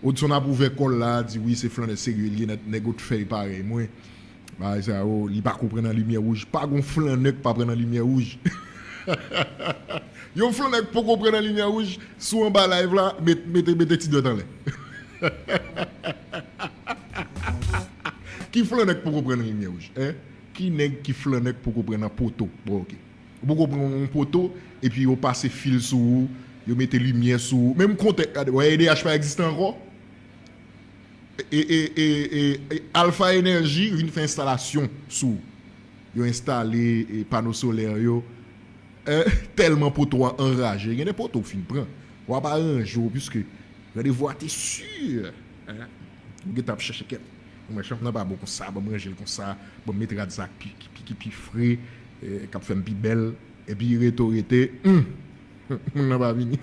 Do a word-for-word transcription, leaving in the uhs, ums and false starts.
Odson ap ouvè kò l la, di wi, se flannè serye l ye, nèg ot fèy parèy mwen. Bagay sa yo, li pa ko pran nan limyè wouj. Pa gon flannè k pa pran nan limyè wouj. Yon flannè k poko pran nan limyè wouj, si w anba live la, met, mete, mete ti dwèt anlè. Ki flannè k poko pran nan limyè wouj, en? Ki nèg ki flannè k poko pran nan poto? Bon, oke. Ou poko pran yon poto, epi yo pase fil sou ou, yo mete limyè sou ou. Menm kontèk, gade, wè E D H pa egziste ankò? E, e, e, e, e Alpha Energy vin fè enstalasyon sou ou. Yo enstale, e, pano solè yo. Eh, tèlman poto a anraje. Gen de poto w fin pran. W ap aranje w, piske randevou a te si. Hein? Ou gentan ap chèche kèt. Mwen, chanm nan pa bon konsa, ban m ranje l konsa, ban m met rad sa ki, ki, ki, ki pi fre, eh, k ap fè m pi bèl. Epi reto rete, hmm, moun nan pa vini.